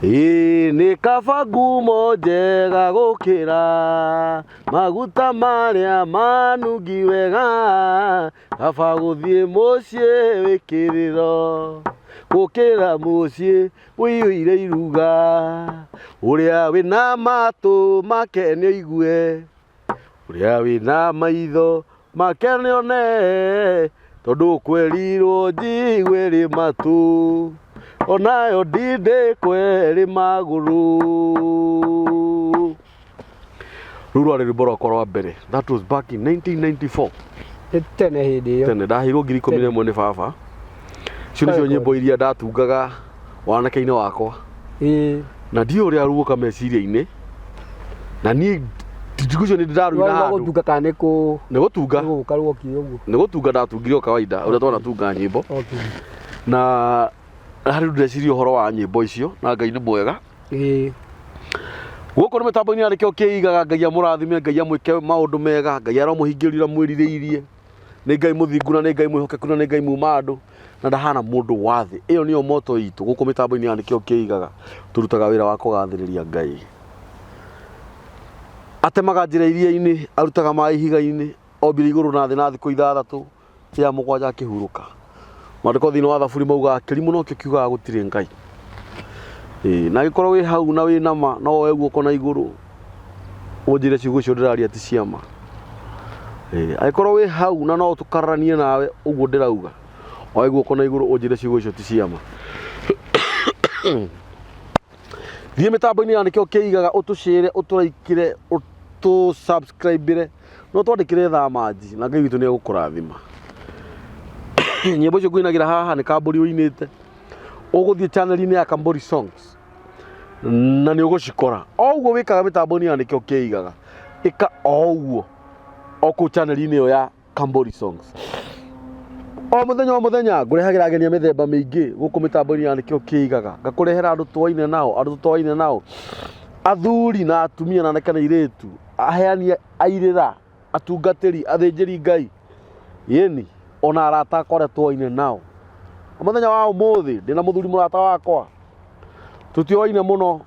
Ĩĩ nĩ kaba ngumo njega gũkĩra maguta marĩa manungi wega, kaba gũthiĩ mũciĩ wĩ kĩrĩro gũkĩra mũciĩ ũiyũire iruga. Ũrĩa wĩna matũ make nĩaigue, ũrĩa wĩna maitho make nĩone, tondũ kwerirwo njigue ĩrĩ matũ, onayo ndindĩkwo ĩrĩ magũrũ. Rũu rwarĩ rwĩmbo rwakwa rwa mbere. That was back in 1994. Nĩ tene hĩndĩ ĩyo. Tene ndaheirwo 11,000 nĩ baba. Icio nĩcio nyĩmbo iria ndatungaga wanake-inĩ wakwa. Ĩĩ. Na ndiũĩ ũrĩa ruoka meciria-inĩ. Na niĩ ndigucio nĩ ndĩraruina Rwarĩ rwa handũ. gũtunga kana nĩ kũ Nĩ gũtunga. nĩ gũka ruokire ũguo. Nĩ gũtunga ndatungire o kawaida ũrĩa twanatunga nyĩmbo. Okay. Na harĩ ndĩreciria ũhoro wa nyĩmbo icio na Ngai nĩ mwega. Ĩĩ. Gũkũ nĩ mĩtambo-inĩ ya nĩkĩo kĩigaga. Ngai amũrathime, Ngai amwĩke maũndũ mega, Ngai aromũhingĩria ũrĩa mwĩrirĩirie. Nĩ Ngai mũthingu na nĩ Ngai mwĩhokeku na nĩ Ngai muma andũ na ndahana mũndũ wa thĩ. Ĩyo nĩyo moto itũ gũkũ mĩtambo-inĩ ya nĩkĩo kĩigaga. Tũrutaga wĩra wa kũgathĩrĩria Ngai. Atemaga njĩra iria-inĩ, arutaga maĩ ihiga-inĩ, ombire igũrũ na thĩ na thikũ ithathatũ. Ya mũgwanja akĩhurũka. Maandĩko thĩinĩ wa Thaburi maugaga kĩrimũ nokĩo kiugaga gũtirĩ Ngai. Ĩĩ, na angĩkorwo wĩ hau na wĩ nama no woe guoko na igũrũ ũnjĩre ciugo icio ndĩraria ti ciama. Ĩĩ, angĩkorwo wĩ hau na no tũkararanie nawe ũguo ndĩrauga, oe guoko na igũrũ ũnjĩre ciugo icio ti ciama. Thiĩ mĩtambo-inĩ ya nĩkĩo kĩigaga ũtũcĩre, ũtũraikĩre, ũtũ-subscribe-ĩre. No twandĩkĩre thaa manji na Ngai witũ nĩ egũkũrathima. Nyĩmbo icio ngũinagĩra haha nĩ Kambũri ũinĩte. Ũgũthiĩ channel-inĩ ya Kambũri Songs na nĩ ũgũcikora. O ũguo wĩkaga mĩtambo-inĩ ya nĩkĩo kĩigaga, ĩka o ũguo o kũu channel-inĩ ĩyo ya Kambũri Songs. O mũthenya o mũthenya ngũrehagĩra ageni a mĩthemba mĩingĩ gũkũ mĩtambo-inĩ ya nĩkĩo kĩigaga. Ngakũrehera andũ tũaine nao, andũ tũtoaine nao, athuri na atumia na anake na airĩtu. Aheani a irĩra, atungatĩri, athĩnjĩri Ngai, ĩni, ona arata akwa arĩa tũoaine nao. Mũthenya wa ũmũthĩ ndĩna mũthuri mũrata wakwa, tũtioaine mũno,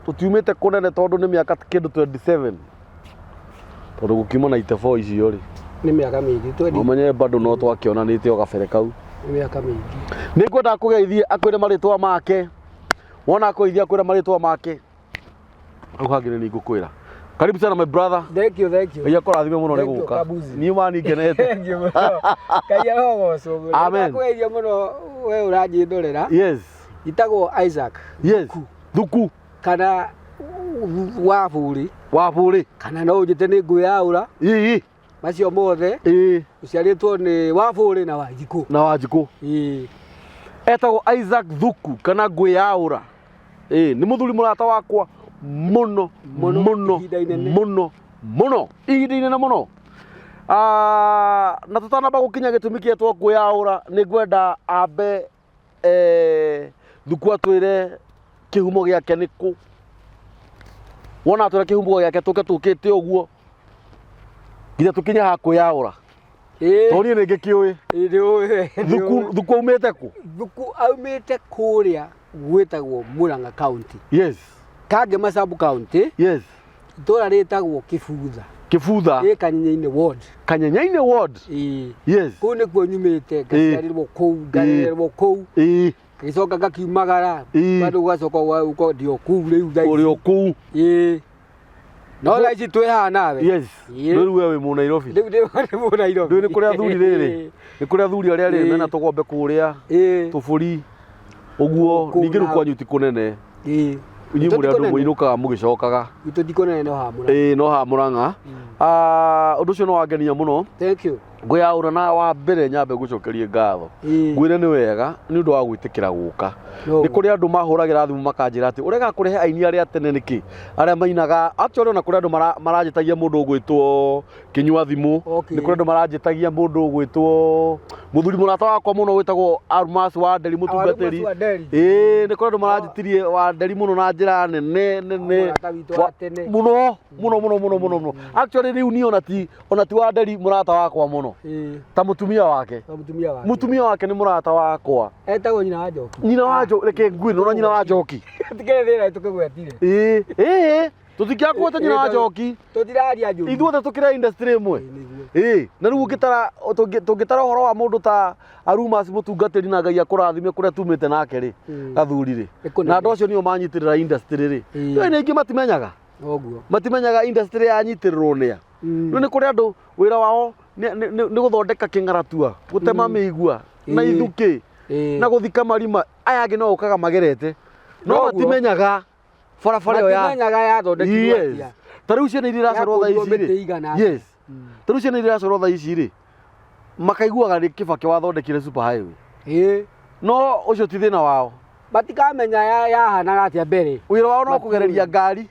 tũtiumĩte kũnene tondũ nĩ mĩaka kĩndũ 27, tondũ gũkiuma 94 icio rĩ, Nĩ mĩaka mĩingĩ. Twendi. Ũmenye bado no twakĩonanĩte o gabere kau. Nĩ mĩaka mĩingĩ. Nĩ ngwenda akũgeithie akwĩre marĩtwa make, wona akũgeithia akwĩre marĩtwa make. Hau hangĩ nĩ ngũkwĩra. Karibu sana my brother. Thank you, thank you. Ngai akũrathime mũno nĩ Thank you, gũka. Kabuzi. Niĩ ma ningenete. Thank you mũno. Ngai arogocwo mũno. Amen. Ndakũgeithia mũno we ũranjĩndorera. Yes. Njĩtagwo Isaac. Yes. Thuku. Kana wa bũrĩ. Wa bũrĩ. Kana no ũnjĩte nĩ ngwĩyaũra. Ii. Macio mothe. Ii. Ũciarĩtwo nĩ wa bũrĩ na Wanjikũ. Na Wanjikũ. Ii. Etagwo Isaac Thuku kana ngwĩyaũra. Ĩĩ, nĩ mũthuri mũrata wakwa mũno Mũno, mũno ihinda inene. mũno mũno ihinda inene mũno. Ah, na tũtanamba gũkinya gĩtũmi kĩa twakwĩyaũra nĩ ngwenda ambe eh, Thuku atwĩre kĩhumo gĩake nĩ kũ. Wona atwĩra kĩhumo gĩake tũke tũkĩte ũguo nginya tũkinye ha kwĩyaũra. Ĩĩ. Tondũ niĩ nĩ ngĩkĩũĩ. Ĩĩ, nĩũĩ. Thuku Thuku aumĩte kũ? Thuku aumĩte kũrĩa gwĩtagwo Murang'a County. Yes. Kangema sub county. Yes. Itũra rĩtagwo Kĩbutha. Kĩbutha. Ĩ Kanyenyainĩ ward. Kanyenyainĩ ward. Ĩĩ. Yes. Kũu nĩkuo nyumĩte, ngaciarĩrwo kũu, ngarererwo kũu. Ĩĩ. Ngagĩcoka ngakiumagara. Ĩĩ. Bado ũgacoka ũgoka ndĩ o kũu rĩu thaa ici. Ũrĩ o kũu. Ĩĩ. No thaa ici twĩ haha nawe. Yes. Ĩĩ. Rĩu we wĩ Mũnairobi. Rĩu ndĩ Mũnairobi. Rĩu nĩ kũrĩ athuri rĩrĩ. Nĩ kũrĩ athuri arĩa rĩ Ĩĩ. mena tũgombe kũrĩa. Ĩĩ. Tũbũri. Ũguo Kũu ningĩ rĩu na- kwanyu ti kũnene. Ĩĩ. Inyuĩ Gwitũ mũrĩ ti andũ kũnene. mũinũkaga mũgĩcokaga. Gwitũ ti kũnene no haha Mũrang'a. Ĩĩ no haha Mũrang'a. Ah, ũndũ ũcio nĩ wangenia mũno. Thank you. Ngwĩyaũra na wa mbere nyambe ngũcokerie ngatho. Ĩĩ. Ngwĩre nĩ wega nĩ ũndũ wa gwĩtĩkĩra gũka. No. Nĩ kũrĩ andũ mahũragĩra thimũ makanjĩra atĩ ũrega kũrehe aini arĩa tene nĩkĩ? Arĩa mainaga actually ona kũrĩ andũ maranjĩtagia mũndũ ũgwĩtwo Kĩnyua thimũ. Okay. Nĩ kũrĩ andũ maranjĩtagia mũndũ ũgwĩtwo mũthuri mũrata wakwa mũno wĩtagwo Almas wa Nderi mũtungatĩri. Almas wa Nderi. Ĩĩ nĩ kũrĩ andũ maranjĩtirie wa Nderi mũno na njĩra nene nene. Mũrata witũ wa tene. Mũno mũno mũno mũno mũno mũno. Actually rĩu niĩ ona ti ona ti wa Nderi mũrata wakwa mũno. Mũno ta mũtumia wake. Ta mũtumia wake. Mũtumia wake nĩ mũrata wakwa. Etagwo nyina wa Njoki. Nyina wa Njoki, reke ngwĩre, nona nyina wa Njoki. Tikĩrĩ thĩna tũkĩgwetire. Ĩĩ ĩĩ, tũtingĩakũgweta nyina wa Njoki. Tũtiraria njũru. Ithuothe tũkĩrĩ industry ĩmwe. Nĩguo. Ĩĩ, na rĩu ũngĩtara tũngĩtara ũhoro wa mũndũ ta Arumas mũtungatĩri na Ngai akũrathime kũrĩa tumĩte nake rĩ, gathuri rĩ, Nĩ kũnene. na andũ acio nĩo manyitĩrĩra industry rĩ, nĩ aingĩ matimenyaga. Ũguo. Matimenyaga industry yanyitĩrĩrwo nĩa. Rĩu nĩ kũrĩ andũ wĩra wao nĩ gũthondeka kĩng'aratua, gũtema mĩigua na ithukĩ na gũthika marima. Aya angĩ no gũkaga magerete no Noguo. matimenyaga barabara ĩyo ya Matimenyaga yathondekirwo Yes. atĩa. Ta rĩu ciana iria iracorwo thaa Yakũnjwo ici mĩtĩ rĩ, igana atĩa. yes, ta rĩu ciana iria iracorwo thaa ici rĩ, makaiguaga nĩ Kĩbakĩ wathondekire super highway, no ũcio ti thĩna wao. Matikamenya yahanaga atĩa mbere. Wĩra wao no Matiũĩ. kũgereria ngari.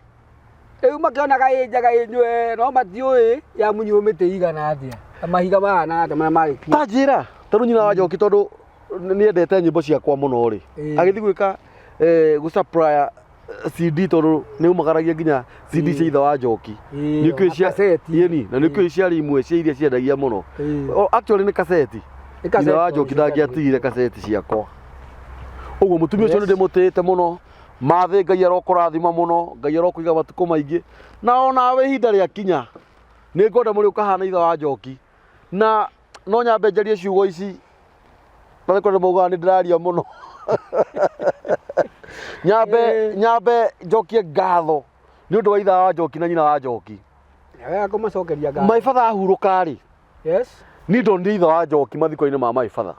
Rĩu makĩonaga ĩ njega ĩ nyue, no matiũĩ yamunyirwo mĩtĩ igana atĩa. Na mahiga mahanaga atĩa marĩa marĩ kuo. Ta njĩra, ta rĩu nyina wa Njoki, tondũ nĩendete nyĩmbo ciakwa mũno rĩ, agĩthiĩ gwĩka gũ supply CD, tondũ nĩ umagaragia nginya CD cia ithe wa Njoki. Ĩĩ, Nĩ ũkĩũĩ ona cia kaseti. Ĩni, na nĩ ũkĩũĩ ciarĩ imwe cia iria ciendagia mũno. Oh, actually nĩ kaseti. Nĩ kaseti. Nyina wa Njoki ndangĩatigire kaseti ciakwa. Ũguo mũtumia ũcio nĩ ndĩmũtĩĩte mũno. Mathĩ, Ngai arokũrathima mũno, Ngai arokũiga matukũ maingĩ, na onawe ihinda rĩakinya nĩ ngwenda mũrĩ ũkahana ithe wa Njoki. Na no nyambe njarie ciugo ici, na nĩ kwenda maugaga nĩ ndĩraria mũno. Nyambe nyambe njokie ngatho nĩ ũndũ wa ithe wa Njoki na nyina wa Njoki. Wega kũmacokeria ngatho. My father ahurũka rĩ, niĩ ndonire ithe wa Njoki mathiko-inĩ ma my father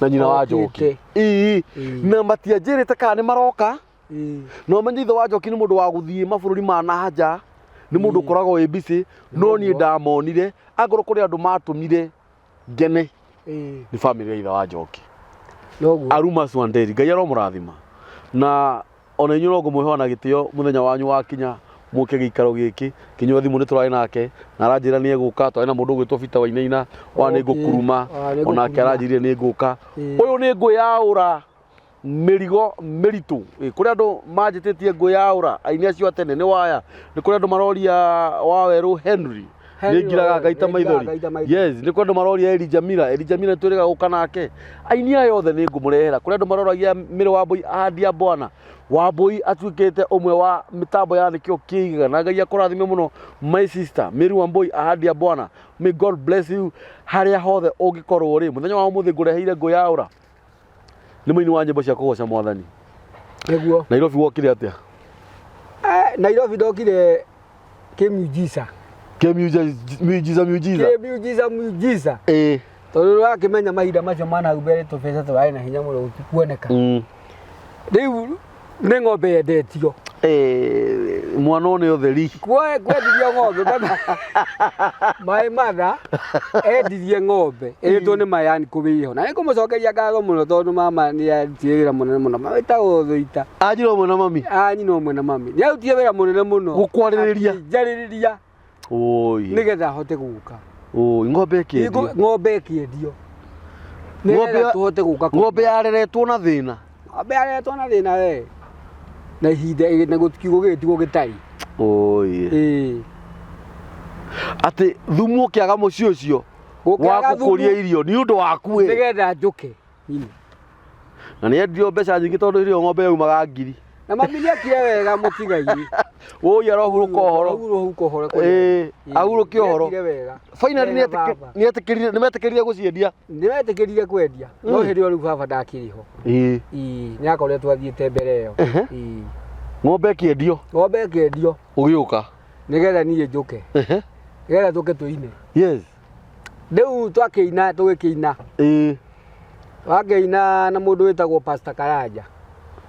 na nyina wa Njoki. Okĩte. Ĩĩ, na matianjĩrĩte kana nĩ maroka. Na ũmenye ithe wa Njoki nĩ mũndũ wa gũthiĩ mabũrũri ma na nja, nĩ mũndũ ũkoragwo wĩ busy, no niĩ ndamonire. Angorwo kũrĩ andũ matũmire ngene, nĩ bamĩrĩ ya ithe wa Njoki. Noguo. Aruma Swanderi, Ngai aromũrathima, na ona inyuĩ no ngũmwĩhoa na gĩtĩo mũthenya wanyu wakinya mũke gĩikaro gĩkĩ. Kĩnyua thimũ nĩ tũrarĩ nake na aranjĩra nĩ egũka. Twarĩ na mũndũ ũgwĩtwo Peter Wainaina wa nĩ ngũkuruma. Wa nĩ Onake ngũkuruma. aranjĩrire nĩ ngũka. Ũyũ nĩ ngwĩyaũra mĩrigo mĩritũ. Ĩ, kũrĩ andũ manjĩtĩtie ngwĩyaũra aini acio a tene nĩ waya. Nĩ kũrĩ andũ maroria Wawerũ Henry, Henry nĩ ngiraga Wawerũ, ngaita nĩ ngiraga maithori. ngaita maithori. Yes, nĩ kũrĩ andũ maroria Elijah Mira. Elijah Mira nĩ twĩrĩga gũka nake. Aini aya othe nĩ ngũmũrehera. Kũrĩ andũ maroragia Mĩrĩ Wambũi ahandia bwana Wambũi atuĩkĩte ũmwe wa mĩtambo ya nĩkĩo kĩigaga, na Ngai akũrathime mũno, my sister Mary Wambũi ahandia bwana. May God bless you harĩa hothe ũngĩkorwo rĩ. Mũthenya wa ũmũthĩ ngũreheire ngũyaũra nĩ mũini wa nyĩmbo cia kũgoca Mwathani. Nĩguo. Nairobi wokire atĩa? Nairobi ndokire kĩmiujiza. Kĩmiujiza miujiza. Kĩmiujiza miujiza. Tondũ ũrakĩmenya mahinda macio ma nahau mbere tũbeca tũrarĩ na hinya mũno kuoneka. Rĩu nĩ ng'ombe yendetio. Mwana ũyũ nĩ ũtheri. Kwendirio ng'ombe my mother endirie ng'ombe ĩrĩtwo nĩ Mayani kũwĩho, na nĩngũmũcokeria ngatho mũno tondũ mama nĩ arutire wĩra mũnene mũno. Wĩtagwo Thũita. Anjira ũmwe na mami. Anyina ũmwe na mami nĩ arutire wĩra mũnene mũno. Gũkwarĩrĩria. Akĩnjarĩrĩria Oi. nĩgetha ahote gũka. Oi, ng'ombe ĩkĩendio. Ng'ombe ĩkĩendio nĩgetha tũhote gũka. Ng'ombe yareretwo na thĩna. Ng'ombe yareretwo na thĩna we, na ihinda na kiugo gĩgĩtigwo gĩtarĩ. Oi. Ĩĩ. Atĩ thumu ũkĩaga mũciĩ ũcio wa Gũkĩaga thumu. gũkũria irio nĩ ũndũ waku ĩ. Nĩgetha njũke nyine. Na nĩ endirio mbeca nyingĩ, tondũ ĩrĩa ng'ombe yaumaga ngiri. Na mami nĩekire wega mũtigairĩ. Woi, arohurũka ũhoro. Ahurũka ũhoro. Ĩĩ, ahurũke ũhoro. Nĩekire wega. Finally Wega baba. nĩetĩkĩrire, nĩmetĩkĩrire gũciendia. Nĩmetĩkĩrire kwendia, no hĩndĩ ĩyo rĩu baba ndakĩrĩ ho. Ĩĩ, nĩakoretwo athiĩte mbere ĩyo. Ĩĩ. Ng'ombe ĩkĩendio. Ng'ombe ĩkĩendio. Ũgĩũka. Nĩgetha niĩ njũke, nĩgetha tũke tũine. Rĩu twakĩina, tũgĩkĩina. Wakĩina na mũndũ wĩtagwo Pastor Karanja,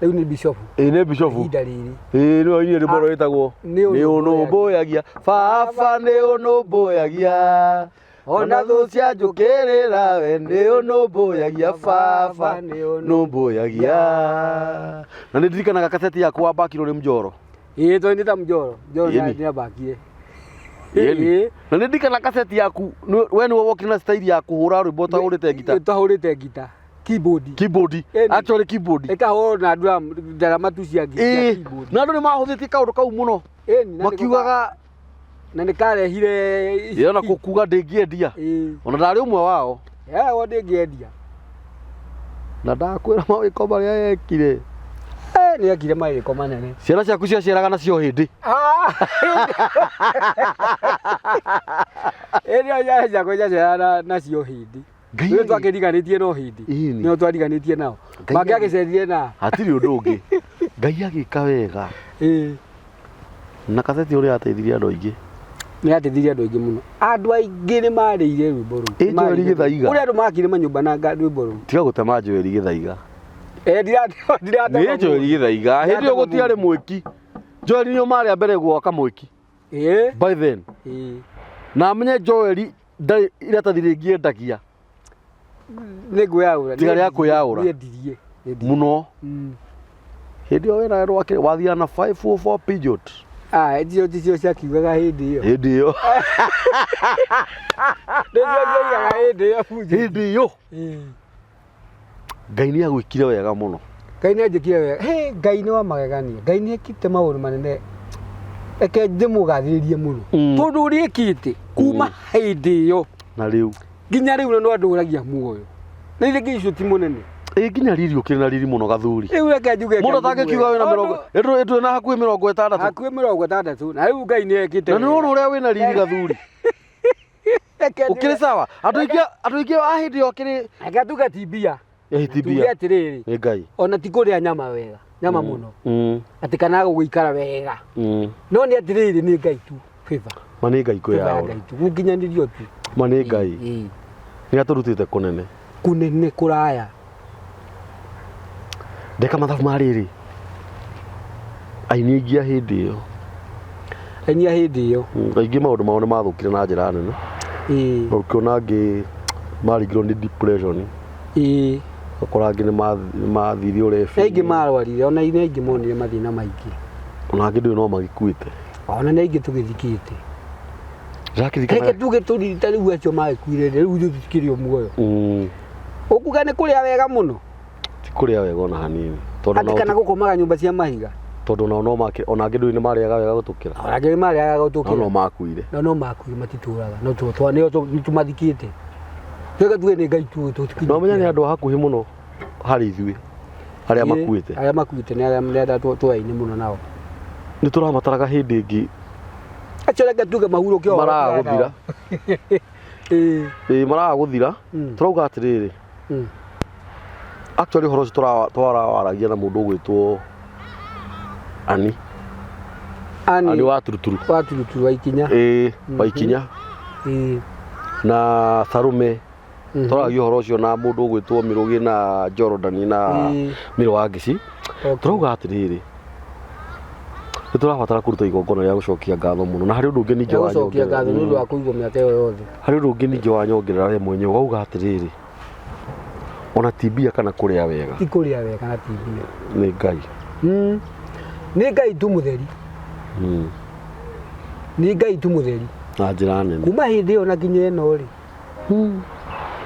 rĩu nĩ bishofu. Ĩĩ, nĩ bishofu. Ihinda rĩrĩ. Ĩĩ, nĩwe wainire rwĩmbo rũrĩa rwĩtagwo Nĩ nĩ ũnũmbũyagia baba, nĩ ũnũmbũyagia ona thũ cia njũkĩrĩra, we nĩ ũnũmbũyagia baba, nĩ nũmbũyagia. Na nĩ ndirikanaga kaseti yaku wambakirwo nĩ Mjoro. Ĩĩ, twainĩta Mjoro. Mjoro Ĩni. nĩambakire. Ĩni. Na nĩ ndirikanaga kaseti yaku we nĩwe wokire na style ya kũhũra rwĩmbo ũtahũrĩte ngita. Ũtahũrĩte ngita, keyboard. Keyboard. Ĩni. Actually keyboard. Ĩkahũrwo na drum, ndarama tu cia keyboard. Na andũ nĩ mahũthĩtie kaũndũ kau mũno. Ĩni, na nĩko Makiugaga Na nĩ karehire Ĩ, ona kũkuga ndĩngĩendia. Ĩĩ. Ona ndarĩ ũmwe wao. Yawa ndĩngĩendia. Na ndakwĩra mawĩko marĩa ekire. Eh, nĩ ekire mawĩko manene. Ciana ciaku ciaciaraga nacio hĩndĩ. Ah! Ĩĩ nĩ ciana ciakwa ciaciaraga nacio hĩndĩ. Ngai Nĩ twakĩriganĩtie no hĩndĩ. Ĩni. Nĩo twariganĩtie nao. Ngai Mangĩagĩcerire na. Hatirĩ ũndũ ũngĩ. Ngai agĩka wega. Ĩĩ. Na kaseti ũrĩa ateithirie andũ aingĩ. Nĩ yateithirie andũ aingĩ mũno. Andũ aingĩ nĩ marĩire rwĩmbo rũu. Ĩ, Joel Gĩthaiga. Kũrĩ andũ makire manyũmba na rwĩmbo rũu. Tiga gũtema Joel Gĩthaiga. Eh, ndiratema Nĩ Joel Gĩthaiga. Hĩndĩ ĩyo Ndiratema gũtiarĩ mwĩki. Joel nĩo marĩ a mbere gwaka mwĩki. Ĩĩ. By then. Ĩĩ. Na amenye Joel ndarĩ iratathi rĩngĩ endagia Nĩ ngwĩyaũra. Tiga rĩa kwĩyaũra. Nĩendirie. Nĩendirie. mũno. Hĩndĩ ĩyo wĩna rwake wathiaga na 544 Peugeot. Ah, icio ticio ciakiugaga hĩndĩ ĩyo. Hĩndĩ ĩyo. Nĩcio ciaugaga hĩndĩ ĩyo bunjĩ. Hĩndĩ ĩyo. Ĩĩ. Ngai nĩ agwĩkire wega mũno. Ngai nĩ anjĩkire wega. Hĩ, Ngai nĩ wa magegania. Ngai nĩ ekĩte maũndũ manene. Reke ndĩmũgathĩrĩrie mũno. Tondũ ũrĩa ekĩte kuma hĩndĩ ĩyo Na rĩu. nginya rĩu na no andũragia muoyo. Na ithe icio ti mũnene. Ĩ nginya riri ũkĩrĩ na riri mũno gathuri. Rĩu reke njuge Mũndũ atangĩkiuga wĩna mĩrongo ĩtũ na hakuhĩ 60. Hakuhĩ 60 na rĩu Ngai nĩ ekĩte. Na nĩ wona ũrĩa wĩna riri gathuri. Ũkĩrĩ sawa. Andũ aingĩ a hĩndĩ ĩyo akĩrĩ Reke tuge ti mbia. Ĩ ti Tuge mbia. atĩrĩrĩ. Nĩ Ngai. Ona ti kũrĩa nyama wega. Nyama mũno. Atĩ kana gũgĩikara wega. No nĩ atĩrĩrĩ nĩ Ngai tu. Favor. Ma nĩ Ngai Favor ya kwĩyaũra. Ngai tu. Gũkinyanĩrio tu. Ma nĩ Ngai. Ĩĩ. Nĩ atũrutĩte kũnene. Kũnene kũraya. Ndeka mathabu ma rĩrĩ. Aini aingĩ a hĩndĩ ĩyo. Aini a hĩndĩ ĩyo. Aingĩ maũndũ mao nĩ mathũkire na njĩra nene. Ĩĩ. Ũkĩona angĩ maringirwo nĩ depression. Ĩĩ. Ũgakora angĩ nĩ mathire ũrebi. Aingĩ marwarire ona nĩ aingĩ monire mathĩna maingĩ. Ona angĩ ndũĩ no magĩkuĩte. Ona nĩ aingĩ tũgĩthikĩte. Ndĩrakĩririkana. Reke tuge tũririta rĩu acio magĩkuire rĩu ithuĩ tũtikĩrĩ o muoyo. Ũkuga nĩ kũrĩa wega mũno. Ti kũrĩa wega ona hanini. Tondũ Atĩ kana gũkomaga nyũmba cia mahiga. Tondũ nao no make ona angĩ ndũĩ nĩ marĩaga wega gũtũkĩra. Ona angĩ nĩ marĩaga gũtũkĩra. No makuire. No makuire matitũraga. No nĩo tũmathikĩte. Reke tuge nĩ Ngai tu tũtikinyĩtie. No menya nĩ andũ a hakuhĩ mũno harĩ ithuĩ. Arĩa makuĩte. Arĩa makuĩte nĩ arĩa tũaine mũno nao. Nĩ tũramataraga hĩndĩ ĩngĩ. Acio reke tuge mahurũke o. Maraga gũthira. Ĩĩ. Ĩĩ maraga gũthira. Tũrauga atĩrĩrĩ. Actually ũhoro ũcio twarawaragia na mũndũ ũgwĩtwo Ani. Ani wa Turuturu. Wa Turuturu wa Ikinya. Ĩĩ, wa Ikinya. Ĩĩ. Na Sarume. Tũraragia ũhoro ũcio na mũndũ ũgwĩtwo Mĩrũgĩ na Jordan na Mĩrũ wa Ngĩci. Tũrauga atĩrĩrĩ. Nĩ tũrabatara kũruta igongona rĩa gũcokia ngatho mũno. Na harĩ ũndũ ũngĩ ningĩ wa gũcokia ngatho nĩ ũndũ wa kũigwo mĩaka ĩyo yothe. Harĩ ũndũ ũngĩ ningĩ wanyongerera we mwenyewe ũgauga atĩrĩrĩ. Ona ti mbia kana kũrĩa wega. Ti kũrĩa wega na ti mbia. Nĩ Ngai. Nĩ Ngai tu mũtheri. Nĩ Ngai tu mũtheri. Na njĩra nene. Kuma hĩndĩ ĩyo na nginya ĩno rĩ.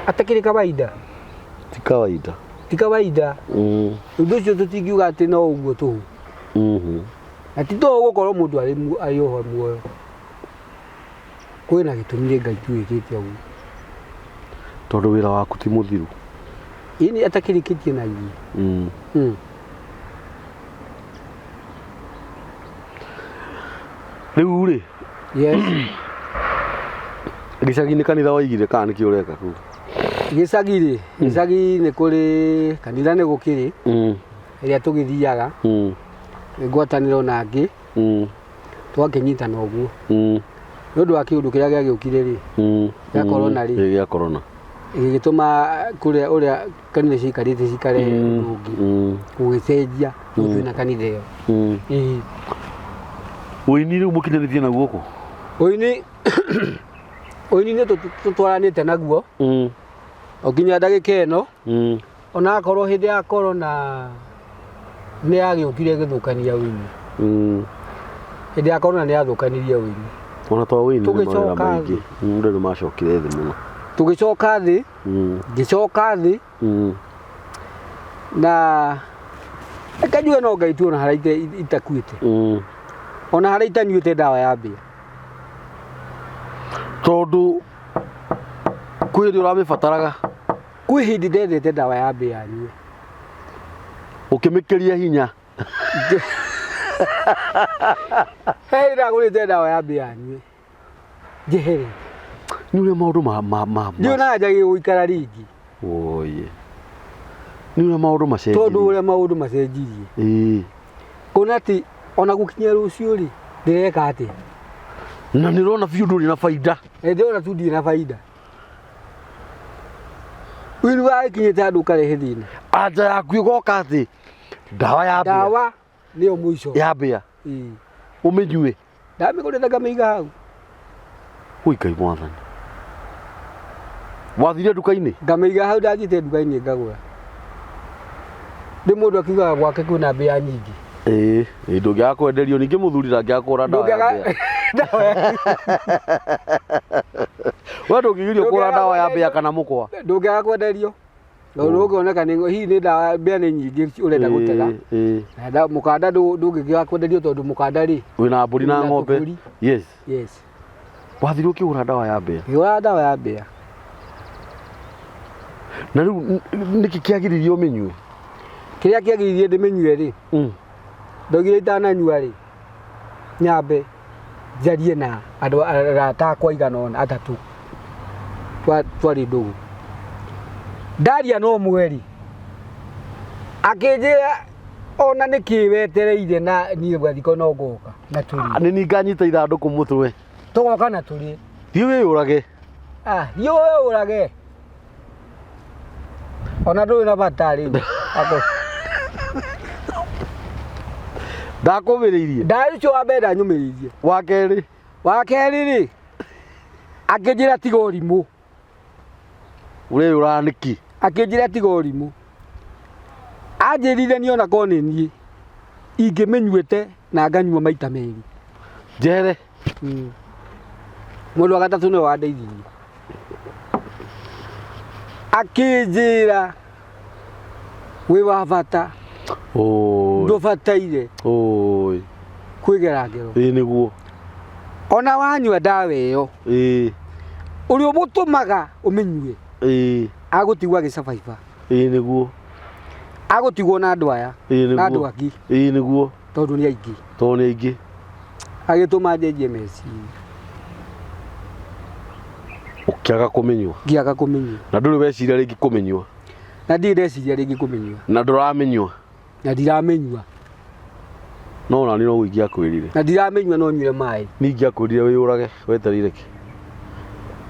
Atakĩrĩ kawaida. Ti kawaida. Ti kawaida. Ũndũ ũcio tũtingiuga atĩ no ũguo tũhũ. Na ti tũhũ gũkorwo mũndũ arĩ oho muoyo. Kwĩna gĩtũmi nĩ Ngai tu wĩkĩte ũguo. Tondũ wĩra waku ti mũthiru. Ĩni atakĩrĩkĩtie na ithuĩ. Rĩu rĩ. Yes. Gĩcagi-inĩ kanitha waigire kana nĩkĩ ũreka kũu? Gĩcagi rĩ, gĩcagi nĩ kũrĩ kanitha nĩ gũkĩrĩ ĩrĩa tũgĩthiaga ngwatanĩro na angĩ twakĩnyitana ũguo. Nĩ ũndũ wa kĩũndũ kĩrĩa gĩagĩũkire rĩ, gĩa corona rĩ. Gĩa corona. Gĩgĩtũma kũrĩa ũrĩa kanitha ciikarĩte cikare ũndũ ũngĩ. Gũgĩcenjia rĩu twĩna kanitha ĩyo. Ĩĩ. Ũini rĩu mũkinyanĩtie naguo kũ? Ũini ũini nĩ tũtwaranĩte naguo o nginya ndagĩka ĩno. Ona akorwo hĩndĩ ya corona nĩ yagĩũkire ĩgĩthũkania ũini. Hĩndĩ ya corona nĩ yathũkanirie ũini. Ona to ũini nĩ mawĩra Tũgĩcoka maingĩ. thĩ. Andũ nĩ macokire thĩ mũno. Tũgĩcoka thĩ, ngĩcoka thĩ na reke njuge no Ngai tu ona harĩa itakuĩte. Ona harĩa itanyuĩte ndawa ya mbĩa. Tondũ kwĩ hĩndĩ ũramĩbataraga. Kwĩ hĩndĩ ndethete ndawa ya mbĩa nyue. Ũkĩmĩkĩria hinya. He hĩndĩ ndagũrĩte ndawa ya mbĩa nyue. Njehere. Nĩ ũrĩa maũndũ ma ma ma. Ndiũ na njagĩ gũikara rĩngĩ. Oye. Nĩ ũrĩa maũndũ macenjirie. Tondũ ũrĩa maũndũ macenjirie. Ĩĩ. Kuona atĩ ona gũkinya rũciũ rĩ, ndĩreka atĩa? Na nĩ ũrona biũ ndũrĩ na baida. Ĩ ndĩrona tu ndirĩ na baida. Ũiru wagĩkinyĩte handũ ũkarehe thĩna. Anja yaku ĩgoka atĩ ndawa ya mbĩa. Ndawa nĩyo mũico. Ya mbĩa. Ĩĩ. Ũmĩnyue. Ndamĩgũrĩte ngamĩiga hau. Ui Ngai mwathani. Wathire nduka-inĩ? Ngamĩiga hau ndathiĩte nduka-inĩ ngagũra. Nĩ mũndũ akiugaga gwake kwĩna mbĩa nyingĩ. Ĩĩ, ĩĩ ndũngĩaga kwenderio ningĩ mũthuri ndangĩaga kũgũra ndawa ya Ndũngĩaga mbĩa. ndawa ya We ndũngĩgirio kũgũra Ndũngĩaga ndawa ya mbĩa kwenderio. kana mũkwa. Ndũngĩaga kwenderio. Tondũ ũngĩoneka nĩ hihi nĩ ndawa mbĩa nĩ nyingĩ ũrenda gũtega. Ĩĩ, ĩĩ. Na mũkanda ndũngĩkĩaga kwenderio tondũ mũkanda rĩ. Wĩna mbũri na Wĩna ng'ombe. tũbũri. Yes. Yes. Wathire ũkĩgũra ndawa ya mbĩa. Ngĩgũra ndawa ya mbĩa. Na rĩu nĩkĩ kĩagiririe ũmĩnyue? Kĩrĩa kĩagiririe ndĩmĩnyue rĩ, ndaugire itananyua rĩ, nyambe njarie na andũ arata akwa aigana ũna atatũ twarĩ ndũgũ. Ndaria na ũmwe rĩ, akĩnjĩra ona nĩkĩ wetereire na niĩ gathiko no ngoka na tũrĩe. Nĩ niĩ nganyita ithandũkũ mũtwe. Tũgoka na tũrĩe. Thiĩ wĩyũrage. Ah, thiĩ wĩyũrage. Ona ndũrĩ na bata rĩu. Ako. Ndakũmĩrĩirie. Nda ũcio wa mbere ndanyũmĩrĩirie. Wa kerĩ. Wa kerĩ rĩ, akĩnjĩra tiga ũrimũ. Ũreyũraga nĩkĩ? Akĩnjĩra tiga ũrimũ. Anjĩrire niĩ ona korwo nĩ niĩ, ingĩmĩnyuĩte na nganyua maita merĩ. Njehere. Mũndũ wa gatatũ nĩwe wandeithirie. Akĩnjĩra wĩ wa bata, Oi. ndũbataire Oi. kwĩgera ngero. Ĩĩ nĩguo. Ona wanyua ndawa ĩyo, Ĩĩ. ũrĩa ũmũtũmaga ũmĩnyue, Ĩĩ. agũtigwo agĩcabaiba. Ĩĩ nĩguo. Agũtigwo na andũ aya, Ĩĩ na andũ nĩguo. angĩ, Ĩĩ nĩguo. tondũ nĩ aingĩ. Tondũ nĩ aingĩ. Agĩtũma njenjie meciria. Ũkĩaga kũmĩnyua. Ngĩaga kũmĩnyua. Na ndũrĩ weciria rĩngĩ kũmĩnyua. Na ndirĩ ndeciria rĩngĩ kũmĩnyua. Na ndũramĩnyua. Na ndiramĩnyua. No ona niĩ noguo ingĩakwĩrire. Na ndiramĩnyua no nyue maĩ. Niĩ ingĩakwĩrire wĩyũrage wetereire kĩ?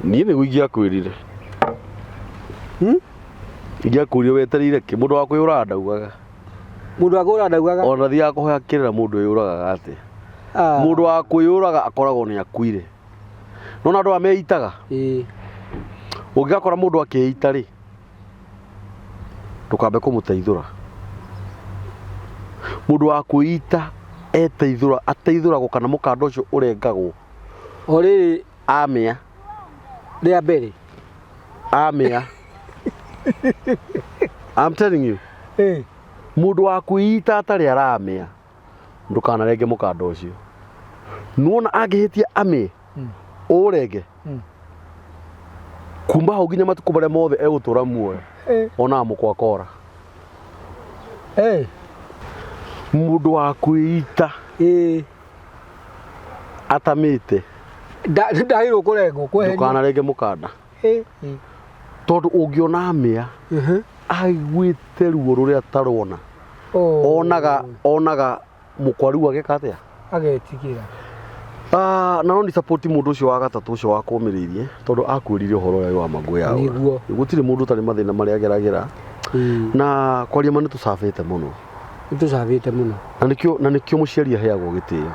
Niĩ nĩguo ingĩakwĩrire. Ingĩakwĩrire wetereire kĩ? Mũndũ wa kwĩyũraga ndaugaga. Mũndũ wa kwĩyũraga ndaugaga. Ona thiaga kũhoya kĩrĩra mũndũ wĩyũragaga atĩa? Ah. Mũndũ wa kwĩyũraga akoragwo nĩ akuire. Nona andũ aya meitaga? Ĩĩ. Ũngĩgakora mũndũ akĩita rĩ, ndũkambe kũmũteithũra. Mũndũ wa kwĩita eteithũra, ateithũragwo kana mũkanda ũcio ũrengagwo. O rĩrĩ Amĩa. Rĩa mbere. Amĩa. I'm telling you. Ĩĩ. Mũndũ wa kwĩita atarĩ aramĩa, ndũkanarenge mũkanda ũcio. Nĩwona angĩhĩtia amĩe, ũrenge. Kuma hau nginya matukũ marĩa mothe egũtũra muoyo, onaga mũkwa kora. Mũndũ wa kwĩita atamĩte, Ndagĩrĩirwo kũrengwo, kweherio. Ndũkanarenge mũkanda. Tondũ ũngĩona amĩa, aiguĩte ruo rũrĩa atarona. Onaga, onaga mũkwa rĩu agĩka atĩa? Agetigĩra. Na no ni support mũndũ ũcio wa gatatũ ũcio wakũmĩrĩirie tondũ akwĩrire ũhoro ũrĩa wa mangũ yao. Nĩguo. Gũtirĩ mũndũ ũtarĩ mathĩna marĩa ageragĩra. Na kwaria ma nĩ tũcabĩte mũno. Nĩ tũcabĩte mũno. Na nĩkĩo mũciari aheagwo gĩtĩo.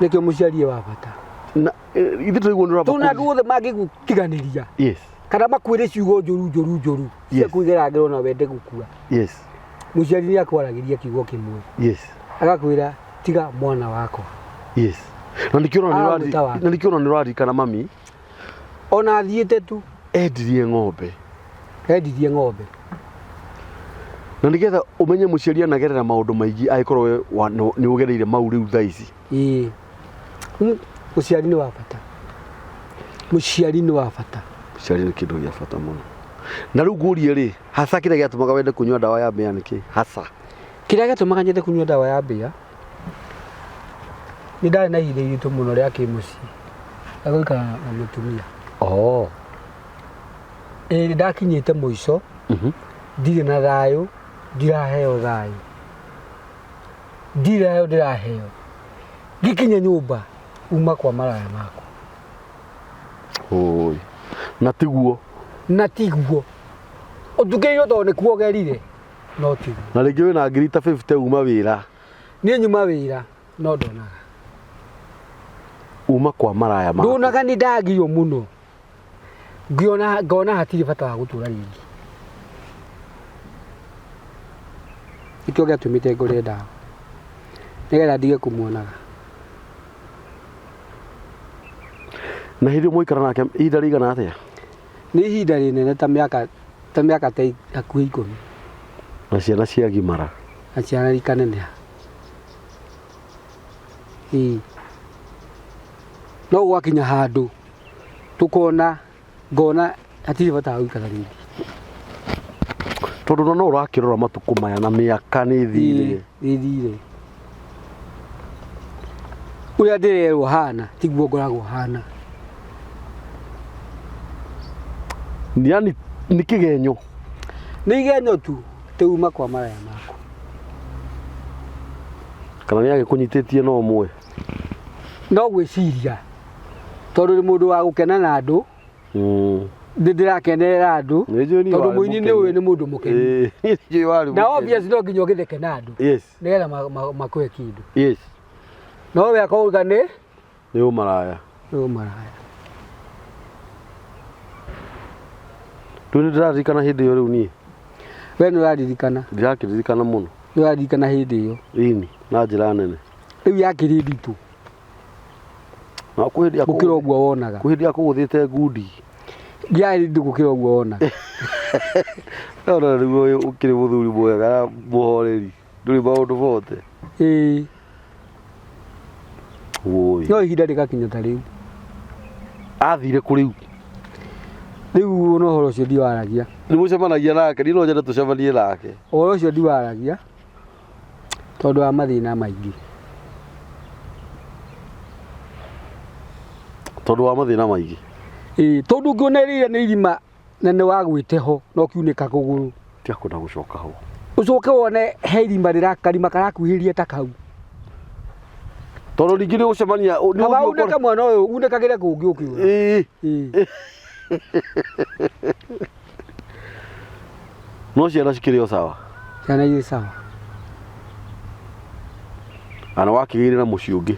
Nĩkĩo mũciari wa bata. Na ithuĩ tũraigua nĩ ũramba Tondũ na kũri- andũ othe mangĩgũtiganĩria. Yes. Kana makwĩre ciugo njũru njũru njũru. Cia Yes. kwĩgera ngero na wende gũkua. Yes. Mũciari nĩ akwaragĩria kiugo kĩmwe. Yes. Agakwĩra tiga mwana wakwa. Yes. Na nĩkĩo ona nĩ Ah, ũrari- mũta wake. na nĩkĩo ona nĩ ũraririkana mami. Ona athiĩte tu. Endirie ng'ombe. Endirie ng'ombe. Na nĩgetha ũmenye mũciari anagerera maũndũ maingĩ angĩkorwo we nĩ ũgereire mau rĩu thaa ici. Ĩĩ. Mũciari nĩ wa bata. Mũciari nĩ wa bata. Mũciari nĩ kĩndũ gĩa bata mũno. Na rĩu ngũrie rĩ, hasa kĩrĩa gĩatũmaga wende kũnyua ndawa ya mbĩa nĩ kĩ? Hasa. Kĩrĩa gĩatũmaga nyende kũnyua ndawa ya mbĩa, nĩ ndarĩ na ihinda iritũ mũno rĩa kĩmũciĩ, rĩa gũikara na mũtumia. Oh. Ĩĩ nĩ ndakinyĩte mũico, ndirĩ na thayũ, ndiraheo thayũ. Ndirĩ thayũ ndĩraheo. Ngĩkinya nyũmba, uma kwa maraya makwa. Oi. Na tiguo. Na tiguo. Ũtukĩirwo tondũ nĩkuo ũgerire, no tiguo. Na rĩngĩ wĩna ngiri ta 50 uma wĩra. Niĩ nyuma wĩra, no ndonaga. Uma kwa maraya maku. Ndonaga nĩ ndagio mũno. Ngĩona ngona hatirĩ bata wa gũtũra rĩngĩ. Nĩkĩo gĩatũmĩte ngũre ndawa. Nĩgetha ndige kũmuonaga. Na hĩndĩ ĩyo mwaikara nake ihinda rĩigana atĩa? Nĩ ihinda rĩnene ta mĩaka ta mĩaka ta hakuhĩ 10. Na ciana ciagimara. Na ciana ikaneneha. Ĩĩ. No gwakinya handũ tũkona ngona hatirĩ bata wa gũikara rĩngĩ. Tondũ no ũrakĩrora matukũ maya na mĩaka nĩ ĩthire. Nĩ ĩthire. Ũrĩa ndĩrerwo hana tiguo ngoragwo hana. Yani nĩ kĩgenyo. Nĩ igenyo tu tĩuma kwa maraya maku. Kana nĩ agĩkũnyitĩtie no ũmwe? No gwĩciria tondũ nĩ mũndũ wa gũkena na andũ. Nĩ ndĩrakenerera andũ tondũ mũini nĩ ũĩ nĩ mũndũ mũkenu. Na obvious no nginya ũgĩtheke na andũ. Yes. Nĩgetha makũhe kĩndũ. Yes. No we akauga nĩ nĩ ũmaraya. Nĩ ũmaraya. Rĩu nĩ ndĩraririkana hĩndĩ ĩyo rĩu niĩ. We nĩ ũraririkana. Ndirakĩririkana mũno. Nĩ ũraririkana hĩndĩ ĩyo. Ĩni, na njĩra nene. Rĩu yakĩrĩ nditũ. Na kwĩ hĩndĩ gũkĩra ũguo wonaga. Kwĩ hĩndĩ akũgũthĩte ngundi. Yarĩ nditũ gũkĩra ũguo wonaga. No na rĩu ũyũ ũkĩrĩ mũthuri mwega na mũhoreri. Ndũrĩ maũndũ mothe. Ĩĩ. Woi. No ihinda rĩgakinya ta rĩu. Athire kũ rĩu? Rĩu ona ũhoro ũcio ndiwaragia. Nĩ mũcemanagia nake, niĩ no nyende tũcemanie nake. Ũhoro ũcio ndiwaragia tondũ wa mathĩna maingĩ. Tondũ wa mathĩna maingĩ. Ĩĩ, tondũ ũngĩona rĩrĩa nĩ irima na nĩ wagwĩte ho na ũkiunĩka kũgũrũ. Tiga kwenda gũcoka ho. Ũcoke wone he irima rĩra karima karakuhĩrĩria ta kau. Tondũ ningĩ nĩ ũgũcemania, nĩ Kaba ũgũthiĩ unĩka ũkore- mwana ũyũ, unĩkagĩre kũngĩ ũkĩũra. Ĩĩ. Ĩĩ. No ciana cikĩrĩ o sawa. Ciana irĩ sawa. Ana wakĩgĩire na mũciĩ ũngĩ.